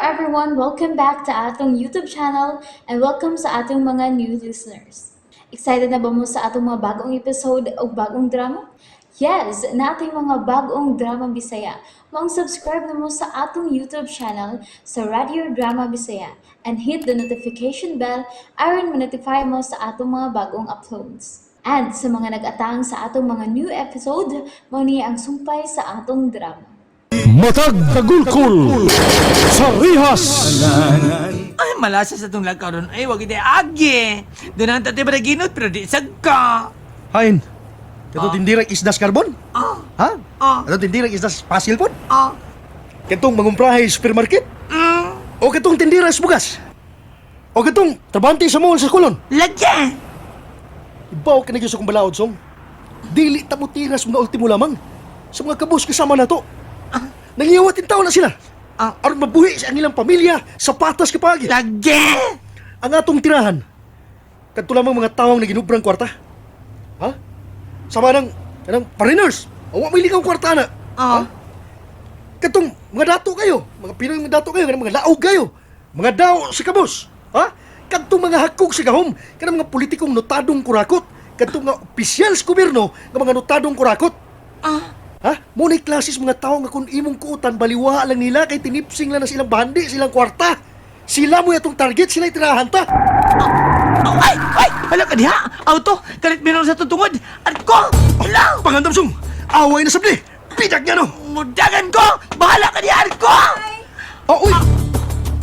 everyone! Welcome back to atong YouTube channel and welcome sa atong mga new listeners. Excited na ba mo sa atong mga bagong episode o bagong drama? Yes, nating mga bagong drama Bisaya. Maong subscribe na mo sa atong YouTube channel sa Radio Drama Bisaya and hit the notification bell aron ma-notify mo sa atong mga bagong uploads. And sa mga nag-atang sa atong mga new episode, mao ni ang sumpay sa atong drama. Matag Kagulkul sa Rihas. Ay, malasa sa itong lagkaroon. Ay, wag iti agi. Doon ang tatay ginot, pero di sagka. Hain. Kato tindirang isdas karbon? Ah, Ha? Ah. Kato tindirang isdas pasil pod? ah, Katong mangumprahay supermarket? mm, O katong tindira sa bugas? O katong trabante sa mall sa kulon? lagi. Ibaw ka na gyud sa kong balaod, song. Dili ta mo tiras mga ultimo lamang. Sa mga kabus kasama na to. Nangiyawatin tao na sila. Ah. Aron mabuhi sa ang ilang pamilya sa patas kapag. Lagi. Ang atong tirahan. Kadto lamang mga tawang na ginubrang kwarta. Ha? Sama ng kanang foreigners. Awa may ligaw kwarta na. Ah, Katong mga dato kayo, mga Pinoy mga dato kayo, kanang mga laog kayo, mga daw sa kabos, ha? Kadtong mga hakog sa gahom, kanang mga politikong notadong kurakot, kadtong mga opisyal sa gobyerno nga mga notadong kurakot. ah, Ha? Mo ni klasis mga tao nga kung imong kuutan baliwa lang nila kay tinipsing lang na silang bahandi, silang kwarta. Sila mo itong target, sila tirahan ta. oh, ay, ay, hala ka diha. Auto, kalit meron sa tutungod. At ko, hala, Pangandam sung, away na sabli. Pidak niya no. mudagan ko. Bahala ka diha, at ko. Oh, uy,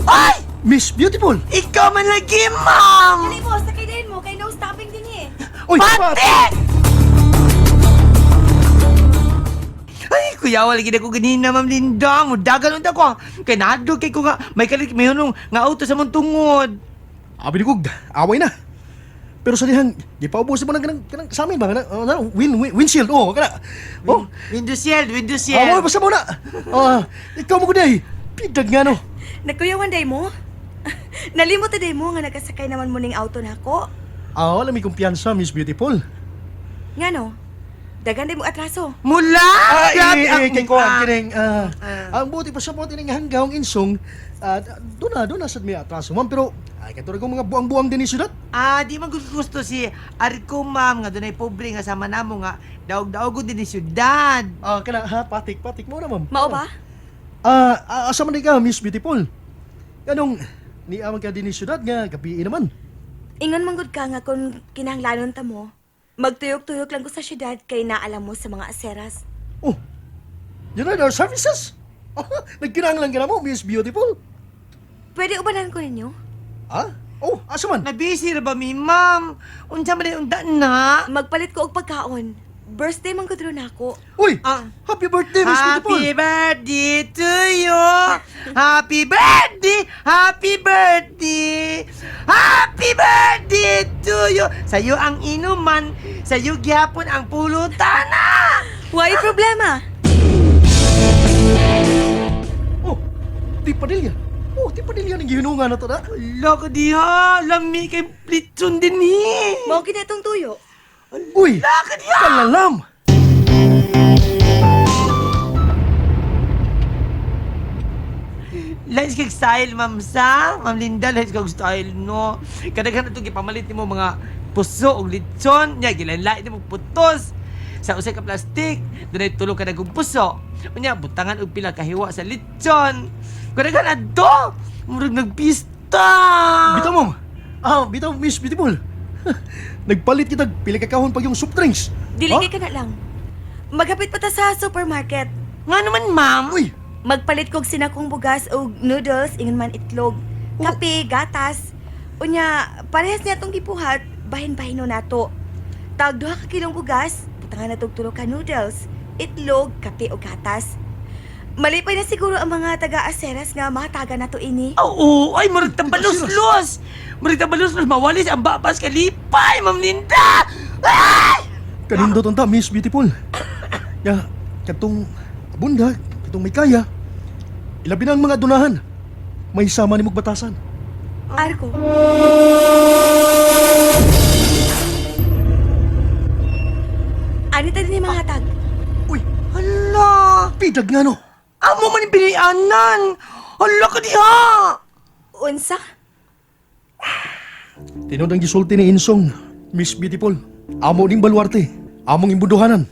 Ay, Miss Beautiful. ikaw man lagi, ma'am. Dali mo, sakay din mo, kay no stopping din eh. Uy, Pati! Ay, kuya, wala gid ako ganina, Ma'am Linda. Mudagan unta ko. Kay nahadlok kay ko nga may kalit may hunong nga auto sa mong tungod. Abi ni Gug, away na. Pero sa dihang, di pa ubos mo ng kanang, kanang sa amin ba? Kanang, oh, na, windshield, oh, kana. Oh, Window shield, window shield. away, basta mo na. Ah, ikaw mo kuday. Pidag nga no. Nagkuyawan day mo? Nalimot na day mo nga nagkasakay naman mo ning auto nako. Ah, wala may kumpiyansa, Miss Beautiful. Nga no? Dagan day mo atraso. Mula! Ah, Grabe eh, ang eh, kay ko ang ah. kining, ang buti pa sa po tining hanggawng insong, doon na sad may atraso, ma'am, pero, ay, katulad kong mga buang-buang din ni syudad. Ah, di man gusto si Arko, ma'am, nga dunay pobre nga sama namo nga daog-daog din ni syudad. Ah, kana, ha, patik, patik mo na, ma'am. Mao ba? Asa man di ka, Miss Beautiful? Anong, ni amang ka din ni syudad nga, gabi naman. Ingon man gud ka nga kung kinahanglanon ta mo. Magtuyok-tuyok lang ko sa syudad kay naalam mo sa mga aseras. Oh, you need our services? Nagkinahanglan ka na mo, Miss Beautiful. Pwede ubanan ko ninyo? Ah? Oh, asa man? Nabisi ra ba mi, ma'am? Unsa man day unta na? Magpalit ko og pagkaon. Birthday man gud ron nako. Uy, Ah. happy birthday, Miss Beautiful. Happy birthday to you. Happy birthday, happy birthday. Happy birthday to you. Sa'yo ang inuman, sa'yo gihapon ang pulutan. Ah! Why problema? Oh, di Padilla. Oh, di Padilla nang gihinungan na to na. Wala ka diha, lami kay plitson din eh. Mao gid na itong tuyo. Uy, Wala ka diha. kalalam. Lahis kag style, ma'am sa. Ma'am Linda, lahis kag style, no. Kadaghan na itong gipamalit nimo mga puso og litson. Nya, gilain-lain nimo putos. Sa usay ka plastic, dunay tulo ka nagong puso. Unya, butangan og pila kahiwa sa litson. Kadaghan adto. Murag nagpista. Bitaw mo. Ah, bitaw, Miss Beautiful. Nagpalit kita, pili ka kahon pag yung soft drinks. Dili Ha? kay ka na lang. Maghapit pa ta sa supermarket. Nga naman, ma'am. Uy, Magpalit kog sinakong bugas og noodles, ingon man itlog, kape, gatas. Unya, parehas niya tong gipuhat, bahin-bahino nato. Tag duha ka kilong bugas, butangan na tog tulo ka noodles, itlog, kape o gatas. Malipay na siguro ang mga taga-aseras nga mataga nato ini. Oo, ay, murag tambalos-los. Murag tambalos-los, mawalis ang babas kalipay, ma'am Linda. Ay! kanindot unta, Miss Beautiful. Ya, katong abunda, katong may kaya. Ilabi na ang mga dunahan. May sama ni batasan. Arko. Anita din ni mga tag. Uy, Hala! pidag nga no. Amo man yung pinayanan! Hala ka diha! Unsa? Tinuod ang gisulti ni Insong, Miss Beautiful. Amo ning baluarte, among imbuduhanan,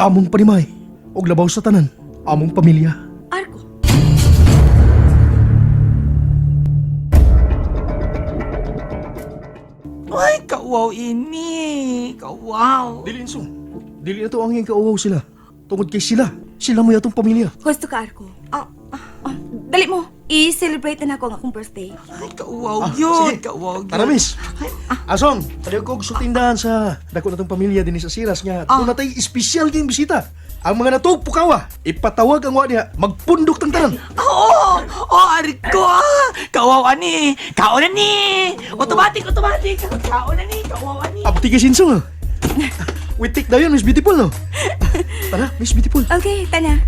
among panimay, ug labaw sa tanan, among pamilya. Arko. Ay, kauwaw ini. Kauwaw. Dili Insong, dili na to ang iyang kauwaw sila. Tungod kay sila, sila mo atong pamilya. Husto ka, Arko. Ah, ah, ah, dali mo. I-celebrate na nako ang akong birthday. Ay, kauwaw yun. Ah, sige. Kauwaw yun. Tara, miss. Asong, padayon ko gusto tindahan sa dako na tong pamilya din sa Siras nga. Ah. Doon natay espesyal din bisita. Ang mga natog pukawa, ipatawag ang wa diha, magpundok tang tanan. Oo! Oh, Arko! ah. Kauwaw ani. Kaon na ni. Automatic, automatic. Kaon na ni. Kauwaw ani. Apti kay Sinsong. ah. We take dayon, Miss Beautiful, no? Tara, Miss Beautiful. Okay, tana.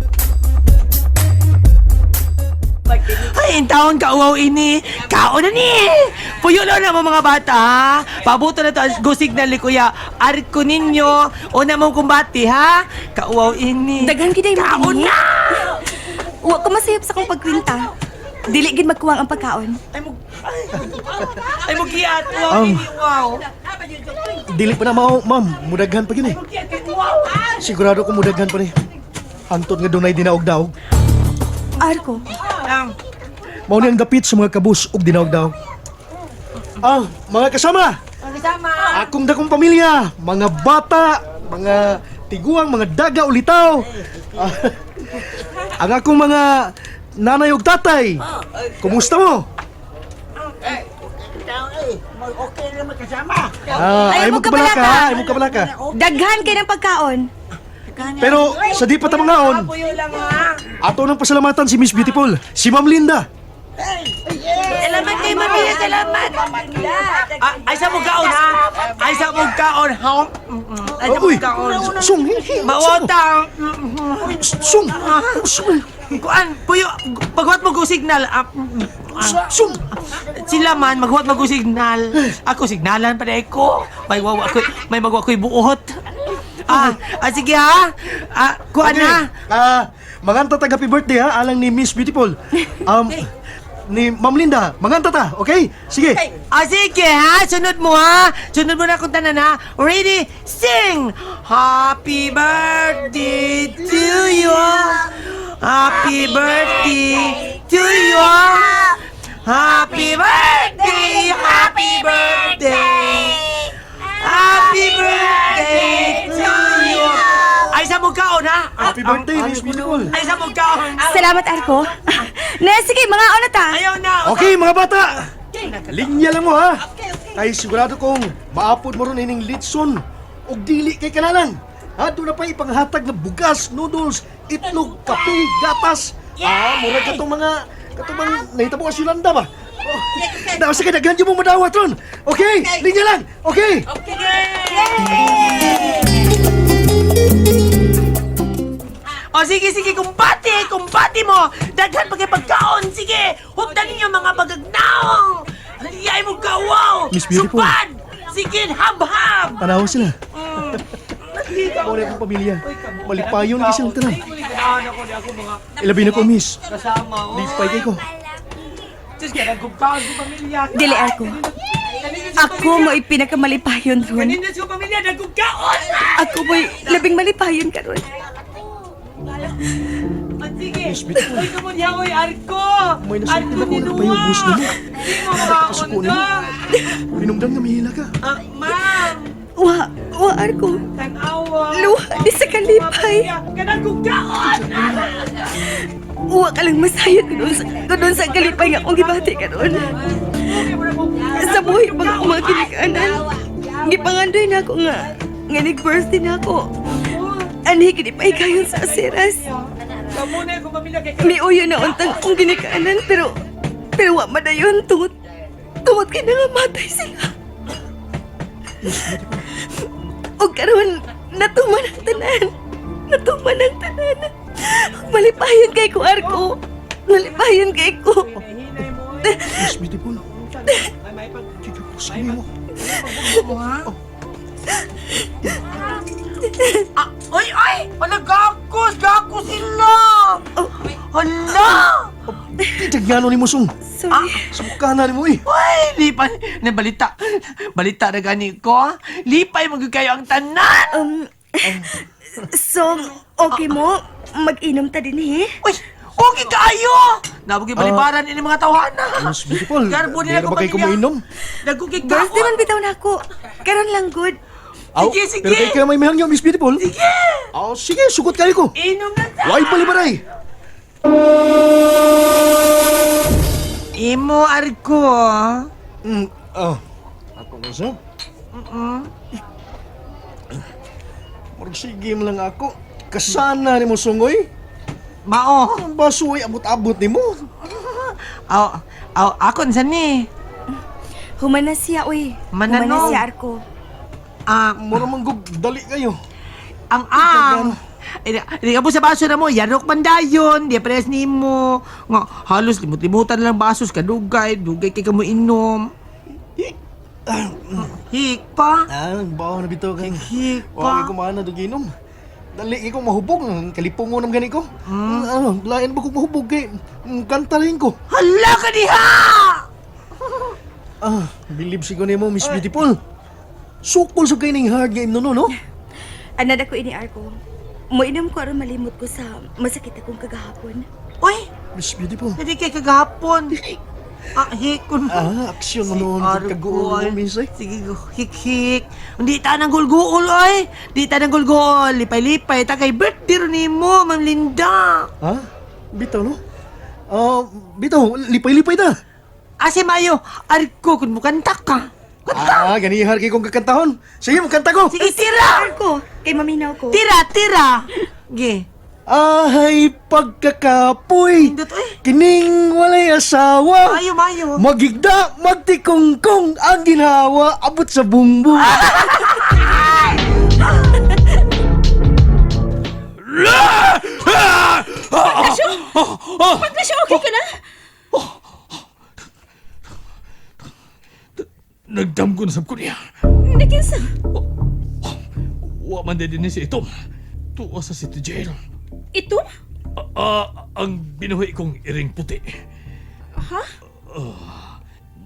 Ay, in taon kauwaw ini. Kaon na ni. Puyo na mo mga bata, ha? Pabuto na to ang go signal ni Kuya Arko ninyo. Una mong kumbati, ha? Kauwaw ini. Daghan gid ay mo Kaon dinhi. na! Wa ko masayop sa akong pagkwinta. Dili gid magkuwang ang pagkaon. Ay mo ay mo giat. Wow, ini wow. Dili pa na mao, ma'am. Mudaghan pa gini. Giat wow. Sigurado ko mudaghan pa ni. Hantod nga dunay dinaog-daog. Arko, Ang Mao ni ang dapit sa mga kabus ug dinaog-daog. Ah, mga kasama. kasama. Akong dakong pamilya, mga bata, mga tiguang, mga daga ulitaw. Ah, ang akong mga nanay ug tatay. Kumusta mo? Okay naman kasama. Ah, Ayaw ay mo mo kabalaka, kabalaka. ay mo kabalaka. daghan kay ng pagkaon. Pero sa di pa ta mangaon, Puyo lang ha. ato nang pasalamatan si Miss Beautiful, si Ma'am Linda. Salamat kay Mami, salamat. Ah, ay sa mong kaon ha. Ay sa mong kaon ha. Ay sa Uy, mong kaon. sung, hi, hi, Mawotang. sung, sung, Kuan, puyo, maghuwat mo go signal. Ah, ah. sung. Sila man, maghuwat mo go signal. Ako signalan pa ko. May wawa ko, may magwa ko'y buot. Ah, ah, sige ha. Ah, kuan na. Ah, manganta tag happy birthday ha, alang ni Miss Beautiful. Ni Ma'am Linda, manganta ta, okay? Sige. Ah, sige ha. Sunod mo ha. Sunod mo na kung tanan ha. Ready? Sing! Happy birthday to you. Happy birthday to you. Happy birthday! Happy birthday! Happy birthday to you. Ay, sa mong kaon ha. Happy birthday, Miss Beautiful. Ay, sa mong kaon. Salamat, Arko. Na, sige, mga na ta. Ayaw na. Okay, mga bata. Linya lang mo ha. Kay sigurado kong maapod mo ron ining litson ug dili kay kanalan. Ha, doon na pa ipanghatag na bugas, noodles, itlog, kape, gatas. Ah, murag katong mga katong mga nahitabo sa Yolanda ba? Oh, na sa kadaghan mo madawat ron. Okay, linya lang. Okay. O sige, sige, kumbati! Kumbati mo! Daghan pa kay pagkaon! Sige! Hugdan ninyo mga bagagnaong! Haliyay mo kawaw! Miss Beautiful. Supad! Sige, hab-hab! Tanaw sila. Mao na akong pamilya. Malipayon kay silang tanan. Ilabi na ko, miss. Kasama, oh. Lipay kay ko. Diyos, kaya nagkumpaon sa pamilya. Dili, Arko. Ako mo'y pinakamalipayon ron. Kanina sa pamilya, nagkukaon! Ako mo'y labing malipayon karon. Ah, sige! Miss Beautiful. Uy, kamunya ko, Arko! May nasulti Arko na ko ni na pa yung Nuwa! bus nimo. Hindi mo Nakapasuko makaon nimo. Hinungdan nga mihila ka. Ah, ma'am! Wa, wa, Arko. Tanawa! Luha di sa kalipay. Kanang kukaon! Wa ka lang masayod karon sa kalipay nga akong gibati karon. Sa buhi pag ako mga ginikanan, gipangandoy na ako nga, nga nag-birthday na ako. Anhi, gid kayon sa asiras. Kamuna akong pamilya kay Miuyo na untang akong ginikanan, pero, pero wa madayon tungod, tungod kay nangamatay sila. O karon, natuman ang tanan. Natuman ang tanan. Malipayon kay ko, Arko. Malipayon kay ko. Hinay mo eh. Miss Beautiful. Ay, may pag... Kikapusin mo. Ah, oy, oy! Hala, gakos! Gakos sila! Hala! Pitagyano ni mo sung. Sorry. Sa na ni mo eh. Uy, lipay. Na balita. Balita na gani ko. Ah. Lipay mo gyud kayo ang tanan. So, okay mo? Mag-inom ta din eh. Uy, okay kayo. Nabog yung balibaran ini mga tawhana. Mas beautiful. Garbo nila Di na ba kayo kumainom? Nagkukig Birthday man bitaw na ako. Karon lang good. Aw, Sige, sige. Pero kay ka may mihangyo, Miss Beautiful. Sige. Aw, sige, sugot kayo ko. Inom na ta. Why balibaray? Imo arko. Ah. Ako na siya. Murag sige mo lang ako. Kasana ni mo sungoy. Mao. Ang baso ay abot-abot ni mo. Aw, aw, ako sa ni. Human na siya, uy. Human na, Human na no? siya, Arko. Ah, Mura man gug dali kayo. ang ang. Hindi ka po sa baso na mo, yarok man dayon, di pres nimo. Nga, halos limut-limutan na lang basos kadugay, dugay kay kamo inom. Hik pa. Ah, bawo na bitaw kay. Hik Wa pa. kay kumana dug inom. Dali kay ko mahubog, kalipungo nam gani ko. Ano, lain ba ko mahubog kay kanta rin ko. Hala ka diha! Ah, bilib siguro nimo Miss Beautiful. Sukol sa kay ning hard nga imno no, no? Anad ako ini, Arko. Moinom ko aron malimot ko sa masakit akong kagahapon. Uy, Miss Beautiful. hindi kay kagahapon. Ah, hik kun. Ah, aksyon mo noon Arko, kaguol ay. mo miss eh. Sige, go. Hik, hik. Hindi ta nang gulguol, oy. Di ta nang gulguol. Lipay-lipay. Ta kay birthday ro nimo, Ma'am Linda. Ha? Bitaw no? Ah, bitaw, lipay-lipay ta. Ase mayo, arko kun mukanta ka. Kanta. Ah, ganihar kay kong kakantahon. Sige, mukanta ko. Sige, tira. Arko, kay maminaw ko. Tira, tira. Ge. Ahay pagkakapoy. Pindot, oy. Kining walay asawa. Mayo, mayo. Magigda, magtikongkong ang ginawa abot sa bungbong. Patricia, okay ka na? Nagdamgo na sab ko niya. Hindi kinsa. Wa man din ni si Itom. Tuwa sa city jail. Ito? Ah, ang binuhi kong iring puti. Ha?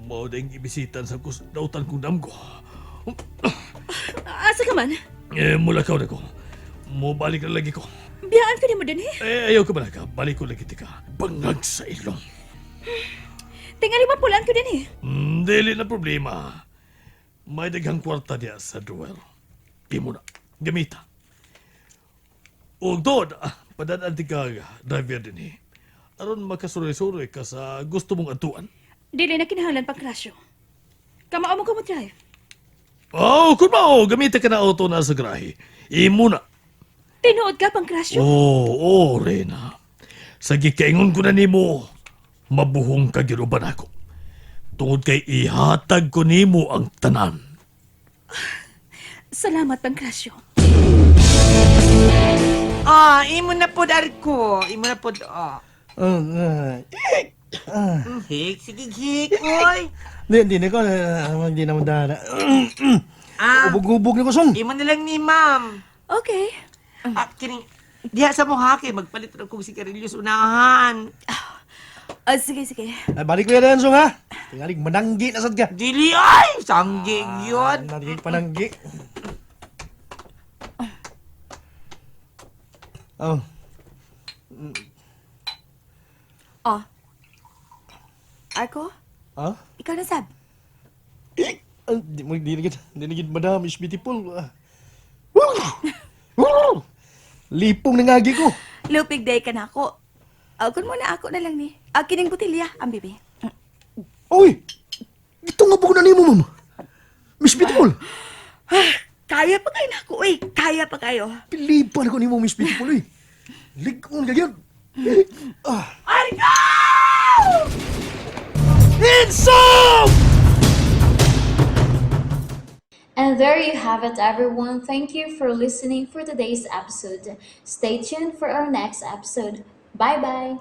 Mao ding ibisitan sa kus dautan kong damgo. Asa ka man? Eh, mulakaw na ko. Mo balik na lagi ko. Biyaan ka nimo dinhi. Eh, ayaw ka balaka. Balik ko lagi tika. Bangag sa ilong. Tingali mapulaan ko dinhi. Dili na problema. May daghang kwarta diya sa drawer. Imo na. Gamita. Ug doon, padadaan ti ka driver din eh. Aron makasuroy-suroy ka sa gusto mong atuan. Dili na kinahanglan pangkrasyo. Kamao mo ko mo drive. Oh, kung mao, gamita ka na auto na sa grahe. Imo na. Tinuod ka pangkrasyo. Oh, Rena. Sa gikaingon ko na nimo, mabuhong ka giruban ako. Tungod kay ihatag ko nimo ang tanan. Salamat pangkrasyo. Ah, imo na pod arko. Imo na pod. Ah. Ah, Hik, sige, hik, oy. Hindi, hindi na ko. Hindi na mo dala. Ah, Ubog-ubog na ko, song. imo na lang ni ma'am. Okay. Ah, kining diha sa mong haki magpalit ra kog sigarilyos unahan. Ah, sige, sige. Ay, balik ko yan, song, ha? Tingalig, mananggi na sad ka. Dili ay, sanggi gyud. Nananggi, pananggi. Oh, Oh. Arko, ha? ikaw na sab. Ah, di mo di na gid, di na gid madam is beautiful. Ah. Lipong nangagi ko. Lupig day ka na ako. Ah, kun muna ako na lang ni. Ah, kining botilya, ang bibi. Oy! Ito nga po na nimo, ma'am. Miss Beautiful. Kaya pa kayo na ako, uy. Kaya pa kayo. Pilipan ko nimo, Miss Beautiful, oy. Ligon ka gyud. Ah. Arko! Insult! And there you have it, everyone. Thank you for listening for today's episode. Stay tuned for our next episode. Bye bye.